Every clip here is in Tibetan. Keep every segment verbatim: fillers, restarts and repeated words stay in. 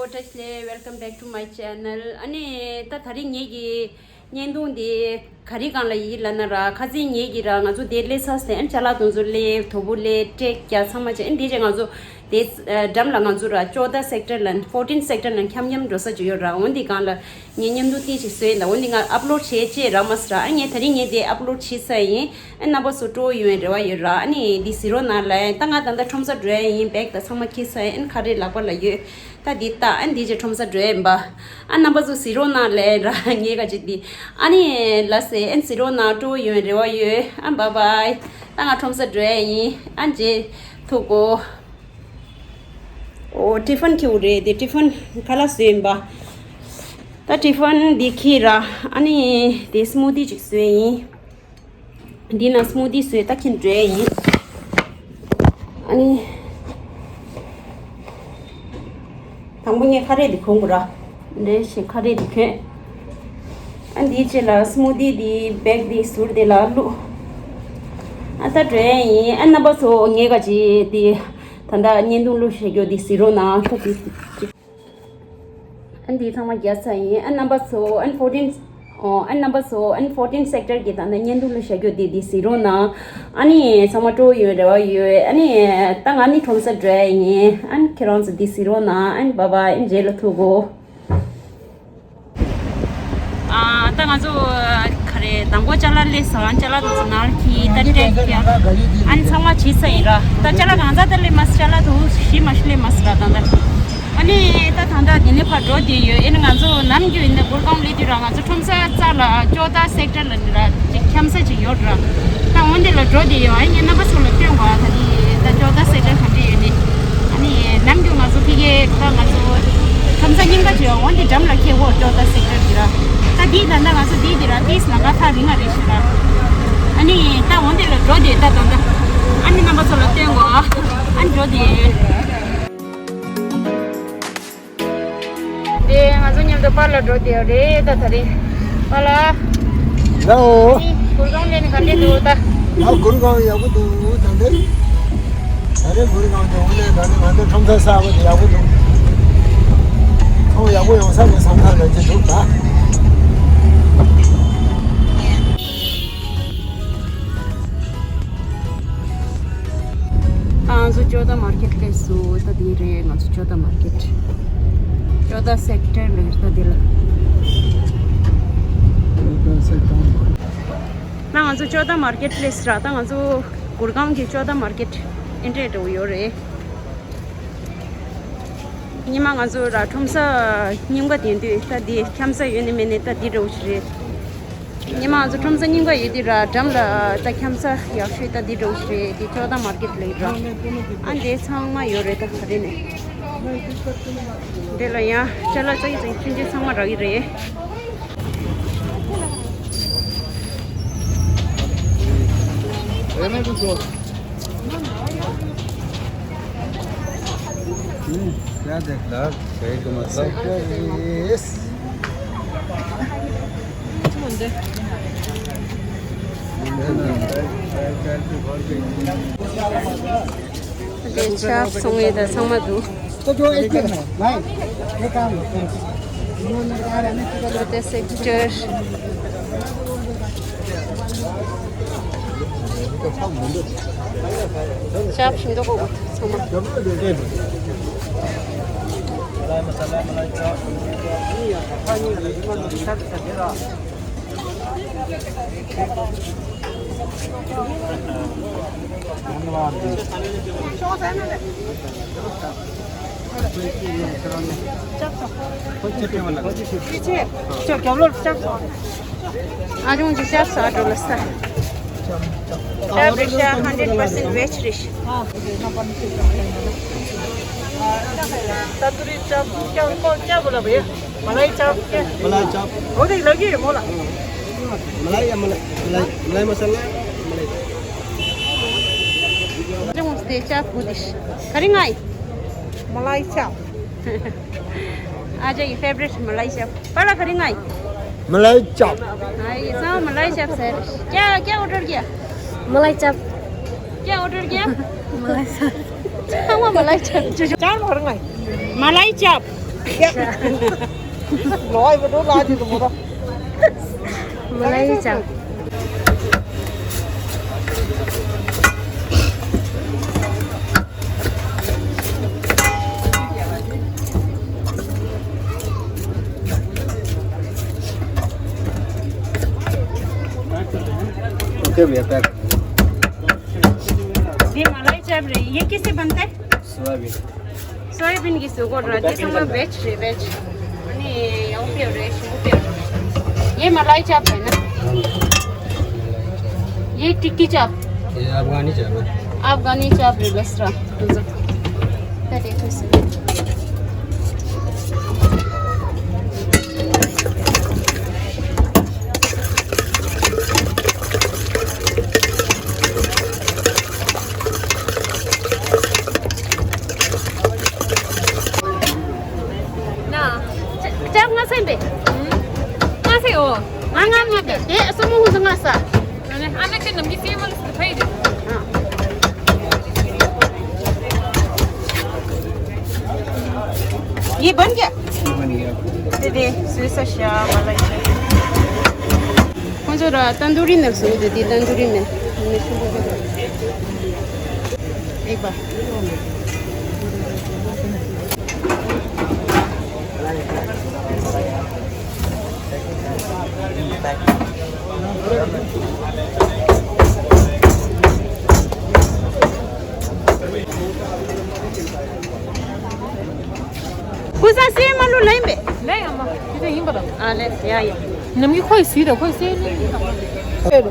Welcome back to my channel. ཨ་ནི་ད་ད་རིང་ངེད་ཀྱི་བརྙན་ཐུང་འདི་ག་རེ་སྒང་ལ་ཡིན་ལབ་ན་ར། ཁ་སང་ངེད་ཀྱིས་ར་ང་ཚོ་དེ་སླེབས་ཚར་ཟིན། ཨ་ནི་ཅ་ལག་དེ་ཚོ་སླེབས། དོ་པོ་སླེབས། ཊེག་རྒྱག་ཚང་མ་བྱས། ཨ་ནི་དེ་རྗེས་ང་ཚོ་དེ་འགྲམ་ལ་ང་ཚོ་ར་ཅོ་ད་སེག་ཊར་ལ་ཕོར་ཊིན་སེག་ཊར་ལ་འཁྱམ་འཁྱམ་འགྲོ་ས་ཅིག་ཡོད་ར། འོ་འདི་སྒང་ལ་ངས་བརྙན་ཐུང་ཏོག་ཙམ་བཟོས་ཡིན། ད་འོ་འདི་ང་ཨབ་ལོཌ་བྱས་བྱས་རག་མ་སོང་ར། ཨ་ངས་ད་རིང་ངས་དེ་ཨབ་ལོཌ་བྱས་ཚར་ཡིན། ཨ་རྣམ་པ་ཚོ་སྤྲོ་པོ་ཡོང་བའི་རེ་བ་ཡོད་ར། ཨ་ནི་འདི་གཟིགས་རོགས་གནང་ལབ། ད་ང་ད་ལྟ་ཁྲོམ་ས་འགྲོ་ཡ་ཡིན། བེག་དང་ཚང་མ་འཁྱེར་ཚར་ཡིན། ཨ་ནི་ཁ་རས་ལག་པ་ལ་ཡོད། ད་འདི་ལྟ། ཨ་ནི་འདི་རྗེས་ཁྲོམ་ས་འགྲོ་ཡ་ཡིན་པ། ཨ་རྣམ་པ་ཚོ་གཟིགས་རོགས་གནང་ལབ་ར། ངས་ག་ཅིག་འདི། ཨ་ནི་ལགས་སེ། ཨ་ནི་གཟིགས་རོགས་གནང་། སྤྲོ་པོ་ཡོང་བའི་རེ་བ་ཡོད། ཨ་བཱའི་བཱའི། ད་ང་ཁྲོམ་ས་འགྲོ་ཡ་ཡིན། ཨ་ནི་མཇལ་ཐུག་གོ། ཨོ་ཊི་ཕན་འཁྱེར་དགོས་རེད། དེ་ཊི་ཕན་ཁ་ལག་བཟོས་ཡིན་པ། ད་ཊི་ཕན་འདི་འཁྱེར་ར། ཨ་ནི་དེ་སི་མུ་ཐི་ཅིག་བཟོས་ཡིན། འདི་ན་སི་མུ་ཐི་བཟོས། ད་འཁྱེར་འགྲོ་ཡ་ཡིན། ཨ་ནི་དང་པོ་ངས་ཁ་རས་འདི་གོན་དགོས་ར། འདྲེ་ཞིག་ཁ་རས་འདི་གོན། ཨ་འདིའི་རྗེས་ལ་སི་མུ་ཐི་འདི་བེག་འདི་ཟུར་དེ་ལ་བླུགས། ཨ་ད་འགྲོ་ཡ་ཡིན། ཨ་རྣམ་པ་ཚོ་ངས་ག་ཅིག་འདི་ད་ལྟ་བརྙན་ཐུང་བླུགས་བཞག་རྒྱུ་འདི་གཟིགས་རོགས་གནང་། ད་འདི། ཨ་འདི་ཚང་མ་རྒྱག་ཚར་ཡིན། ཨ་རྣམ་པ་ཚོ་ཨ་ཕོར་ཊིན། ཨོ་ཨ་རྣམ་པ་ཚོ་ཨ་ཕོར་ཊིན་སེག་ཊར་གྱི་ད་ལྟ་བརྙན་ཐུང་བླུགས་བཞག་རྒྱུ་འདི་འདི་གཟིགས་རོགས་གནང་། ཨ་ནི་ཚང་མ་སྤྲོ་པོ་ཡོང་རེ་བ་ཡོད། ཨ་ནི་ད་ང་ནི་ཁྲོམ་ས་འགྲོ་ཡ་ཡིན། ཨ་ནི་ཁྱེད་རང་ཚོ་འདི་གཟིགས་རོགས་གནང་། ཨ་ནི་བཱའི་བཱའི། མཇལ་ལ་ཐུག་གོ། ཨ་ད་ང་ཚོ་ག་རེ་དང་པོ་ཅ་ལག་སླེབས་སོང་། ཅ་ལག་དེ་ཚོ་ནང་ལ་འཁྱེར། ད་ཊེག་རྒྱག། ཨ་ནི་ཚང་མ་བྱས་ཚར་ཡིན་ར། ད་ཅ་ལག་གང་ཙམ་ད་སླེབས་མ་སོང་། ཅ་ལག་དུ་ཞིག་མ་ཞིག་སླེབས་མ་སོང་ར་ད་ལྟ། ཨ་ནི་ད་ད་ལྟ་འདི་ནས་ཕར་འགྲོ་བསྡད་ཡོད། ཨ་ནི་ང་ཚོ་ནམ་རྒྱུན་ཡིན་ན་གུར་གུམ་སླེབས་དུས་ར། ང་ཚོ་ཁྲོམ་ས་རྩ་ལ་ཅོ་ད་སེག་ཊར་ལ་ནི་ར་ཅིག་འཁྱམ་ས་ཅིག་ཡོད་ར། ད་འོ་འདི་ལ་འགྲོ་བསྡད་ཡོད། ཨ་ནི་ངས་རྣམ་པ་ཚོ་ལ་སྟོན་དགོས། ཨ་ད་ནི་ད་ཅོ་ད་སེག་ཊར་ག་འདྲ་ཡོད་ནི། ཨ་ནི་ནམ་རྒྱུན་ང་ཚོ་ཕ་གིར་ད་ང་ཚོ་ཁྲོམ་ས་རྙིང་པ་ཅིག་ཡོད། འོ་འདི་འགྲམ་ལ་འཁེལ་འོ་ཅོ་ད་སེག་ཊར་འདི་ར། ད་འདི་ད་ལྟ་ང་ཚོ་འདི་འདི་ར་ཏིས་ལམ་ཁ་ཐག་རིང་ང་རེད་ཤག་ར། ཨ་ནི་ད་འོ་འདི་ལ་འགྲོ་བསྡད་ད་ད་ད། ཨ་ནི་རྣམ་པ་ཚོ་ལ་སྟོན་དགོས། ཨ་ནི་འགྲོ་བསྡད། དེ་ང་ཚོ་མཉམ་དུ་པཱ་ལགས་འགྲོ་བསྡད་ཡོད་རེད། ད་ད་རེད་པཱ་ལགས། ལའོ། ཨ་ནི་གུར་གུམ་ལ་ནི་ག་འདྲ་འདུག་ད། ཨ་གུར་གུམ་ཡག་པོ་འདུག་ད་འདི། ད་རེས་གུར་གུམ་དེ་འོ་ལས་ད་ནི་ང་ཚོ་ཁྲོམ་ས་གསར་པ་དེ་ཡག་པོ་འདུག་ཁོང་ཡག་པོ་ཡོང་ས་ནས་བསམ་ཐག་ལ་ཅི་འདུག་ད། ད་ང་ཚོ་ཅོ་ད་མར་ཀེཊ་སླེབས་སོང་། ད་འདི་རེད་ང་ཚོ་ཅོ་ད་མར་ཀེཊ། ཅོ་ད་སེག་ཊར་ལ་ད་འདི་ལ། ད་ང་ཚོ་ཅོ་ད་མར་ཀེཊ་སླེབས་སོང་ར། ད་ང་ཚོ་གུར་གུམ་གྱི་ཅོ་ད་མར་ཀེཊ་ཨེན་ཊི་རི་འགྲོ་གི་ཡོད་རེད། ཉི་མ་ང་ཚོ་ར་ཁྲོམ་ས་རྙིང་པ་དེ་དུས་ད་འདི་འཁྱམ་ས་ཡོད་ནི་མེད་ནི་ད་འདི་འདྲ་བོ་ཞིག་རེད། ཉི་མ་ང་ཚོ་ཁྲོམ་ས་རྙིང་པ་ཡོད་དུས་ར་འགྲམ་ལ་ད་འཁྱམ་ས་ཡག་ཤོས་ད་འདི་འདྲ་བོ་ཞིག་རེད། འདི་ཅོ་ད་མར་ཀེཊ་ལབ་ར། ཨ་འདི་ཚང་མ་ཡོད་རེད། ད་ག་རེ་ནས་འདི་ལ་ཡང་ཅ་ལག་ཙག་ཙིག་ཆུང་ཆུང་ཚང་མ་རག་གི་རེད། हम्म, क्या देख रहा है? सही का मतलब? यस। དེ་ཆབ་སོང་ངེ་ད་ཚང་མ་འདུག तो जो एक है, भाई, ये काम है। तो तैसे टीचर ཆབ་ཞིམ་འདུག་གོ་ཚང་མ། ཨ་ཅུང་ཅི་ཤ་ས་འགྲོ་ལ་ས། ཤ་བྲེ་ཤ་hundred percent veg རེད། ཤ། ཏན་དུ་རི་ཅབ། ཀྱང་ཀོ་ཀྱང་བོ་ལ་བེ། མ་ལའི་ཅབ། མ་ལའི་ཅབ། འོ་དེ་ལ་གི་མོ་ལ། མ་ལའི་ཡ་མ་ལའི། མ་ལའི། མ་ལའི་མ་ས་ལ། མ་ལའི། ཨ་ཅུང་དེ་ཅབ་བུ་དི་ཤ། ག་རེ་ང་ཡི། མ་ལའི་ཅབ། ཨ་ཅག་གི་ཕེ་བ་རི་ཊི་མ་ལའི་ཅབ། པཱ་ལགས་ག་རེ་ང་ཡི། མ་ལའི་ཅབ། ཨ་ཡི་ཚང་མ་ལའི་ཅབ་ཟེར། क्या, क्या ऑर्डर किया? मलाई चाप। क्या ऑर्डर किया? मलाई चाप। ཚང་མ་མ་ལའི་ཅབ། चाप མ་རེད་ང་ཡི། མ་ལའི་ཅབ། ལོ་ཨ་ཡི་བ་འགྲོ་ལ་ཅི་དུ་མོ་ར། མ་ལ་ཡི་ཅང་། ये मलाई चाप रही, ये किससे बनता है? सोयाबीन। सोयाबीन की सुगोट रहती है, वेज रे, वेज। नहीं, ये मलाई चाप है ना? ये टिक्की चाप। ये अफगानी चाप है। अफगानी चाप रे, बस रहा। ཅབ་ང་སེམས་པས། ང་སེ་འོ། ང་ང་ང་པས་དེ་སོ་མོ་ཧུ་ང་ས། ཨ་ནི་ཨ་ནི་ཁྱེད་ནམ་གྱི་སེམས་མ་ལ་སི་ཕའི་རེད། ये बन गया? ये बन गया। दे दे, स्वीट सा श्या वाला। कौन सा रहा? तंदूरी नल सुन दे दी, तंदूरी में। एक बार। ཀུ་ས་སེ་མ་ལུ་ལེན་པས། ལེན་ཡ་མ། དེ་ཚོ་ཡིན་པ་དང་། ཨ་ལེ་ཡ་ཡ། ནམ་གྱི་ཁོའི་སུས་དང་ཁོའི་སེ་ལེན་ཡིན་པ།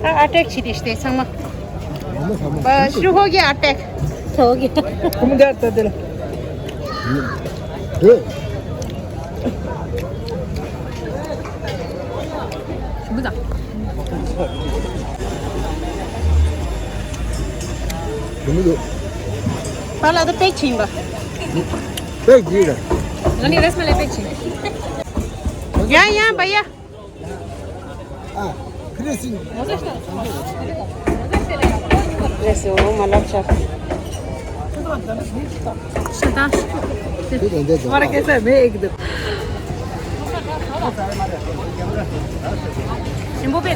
ཨ་ཨ་ཏྲེག་ཆི་དེ་ཤི་དེ་ཚང་མ། बस शुरू हो गया अटैक। हो गया। तुम डर तो दिल। पहला तो पैक छिंबा। पैक जी का। नहीं, रस मलाई पैक छिंबा। या या भैया। हाँ, फिनिशिंग। जैसे वो मतलब चक। शता। ठीक है, दे दो। हमारा कैसा है? मैं एक दो। शंभू पे।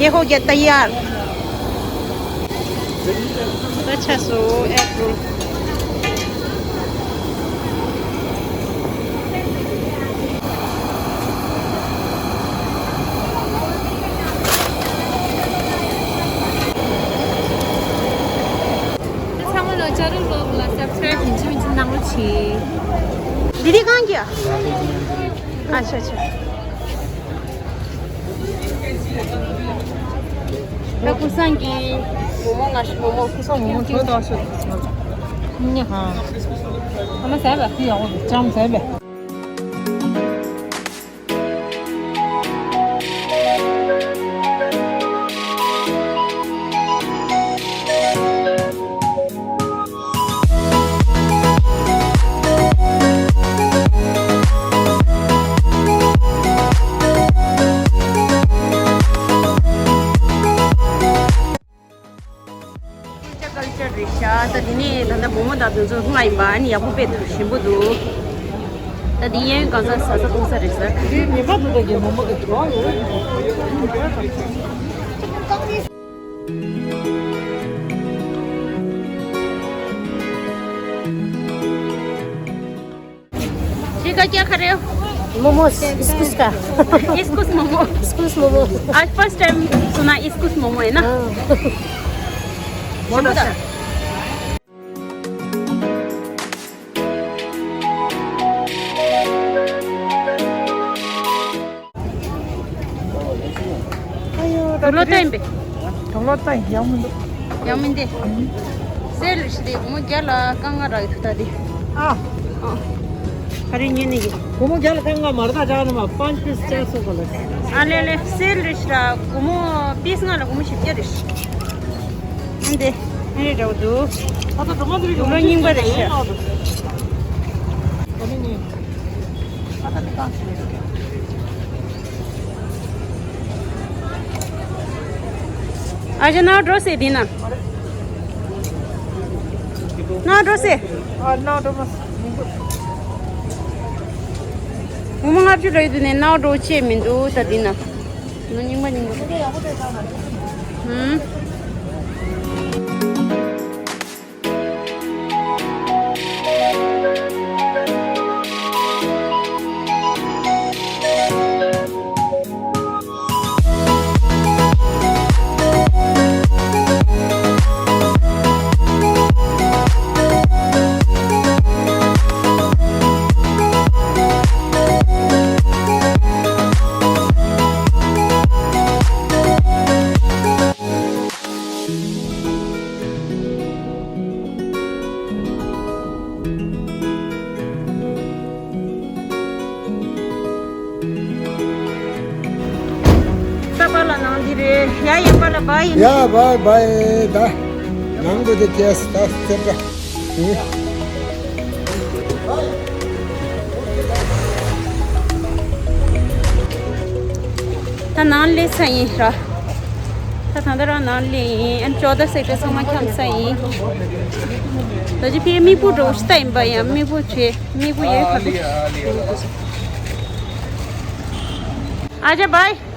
ये हो गया तैयार। अच्छा सो एग रोल। ཚང་མ་ལ་ཅ་རུ་ལོག་ལ་སབ་སི་ཀ་རེབ་ཡིན་གཅིག་མིན་གཅིག་གནང་རོགས་གྱིས། འདི་འདི་གང་གི་ཨ། ཨ་ཤ་ཤ། ད་ཀུ་སང་གི་མོ་མོ་ང་ཤི་མོ་མོ། ཀུ་སང་མོ་མོ་ཁྱོད་ད་ཤོད། ཉ་ཧ། ཨ་མ་ཟས་པ། དེ་ཡག་པོ་འདུག་ཅམ་ཟས་པས། ཀལ་ཅར་རེད་ཤག་ད་དེ་ནས་ད་ལྟ་བུ་མོ་དང་དེ་ཚོ་ལྷུང་ཡིན་པ། ཨ་ནི་ཡག་པོ་དཔེ་འདུག་ཞིམ་པོ་འདུག་ད་དེ་གཡས་གཡོན་གང་ས་ཟ་ས་གཏོང་ས་རེད་ཟེར། ངེས་པར་དུ་ད་གི་བུ་མོ་གི་གྲོགས་ཡོད། ये का क्या खा रहे हो? मोमोज, इसकुस का। इसकुस मोमो। इसकुस मोमो। आज फर्स्ट टाइम सुना इसकुस मोमो है ना? हाँ। बहुत अच्छा। དུག་ལོག་བཏང་ཡིན་པས། དུག་ལོག་བཏང་ཡིན། ཡག་མི་འདུག་ཡག་མི་འདུག་སེལ་རེད་ཤི་དེ་སྒོར་མོ་བརྒྱ་ལ་སྐར་མ་རག་ཡོད་ད་དེ། ཨ། ཨ། ག་རེ་ཉན་ནི་གི། སྒོར་མོ་བརྒྱ་ལ་སྐར་མ་མར་ད་ཅག་ནི་མ་པན་ཅི་ཅར་སོ་གོ་ལ། ཨ་ལེ་ལེ་སེལ་རེད་ཤི་ར་སྒོར་མོ་པིས་ལྔ་ལ་སྒོར་མོ་བཞི་བརྒྱ་རེད་ཤི། ཨ་འདི་ཨ་རེ་འདྲ་བོ་འདུག་ད་ལྟ་སྒྲོལ་མ་དེ་རིགས་སྒོར་མོ་རྙིང་པ་རེད་ཤི། ཨ་ནི་ནི། ཨ་ད་ནི་གང་ཤི་རེད། ཨ་ཅག་ནང་འགྲོ་ཟེར་འདི་ན། ནང་འགྲོ་ཟེར། ཨ་ནང་འགྲོ་མ། ངོ་མ་ལྔ་བཅུ་ལ་ཡོད་དུས་ནས་ནང་འགྲོ་ཆེད་མི་འདུག་ད་འདི་ན། ནང་རྙིང་པ་རྙིང་པ། ཧུམ། ས་པ་ལ་ནང་འདི་རེད། ཡ་ཡ་པ་ལ་བ་ཡིན། ཡ་བ་བ་ད། ནང་གོ་དེ་ཁྱེར་ད་སེ་པ། ད་ནང་སླེབས་ས་ཡིན་ར། ད་ད་ལྟ་རང་ནང་སླེབས་ཡིན། ཨན་ཅོ་ད་སེ་ཀྲ་ཚང་མ་འཁྱམས་ས་ཡིན། ད་ཅི་ཕི་མིག་སྤུ་འགྲོ་ཤི་ད་ཡིན་པ་ཡང་མིག་སྤུ་བྱེད། མིག་སྤུ་ཡོད་ཁ་པི། ཨ་ཅེ་བའི།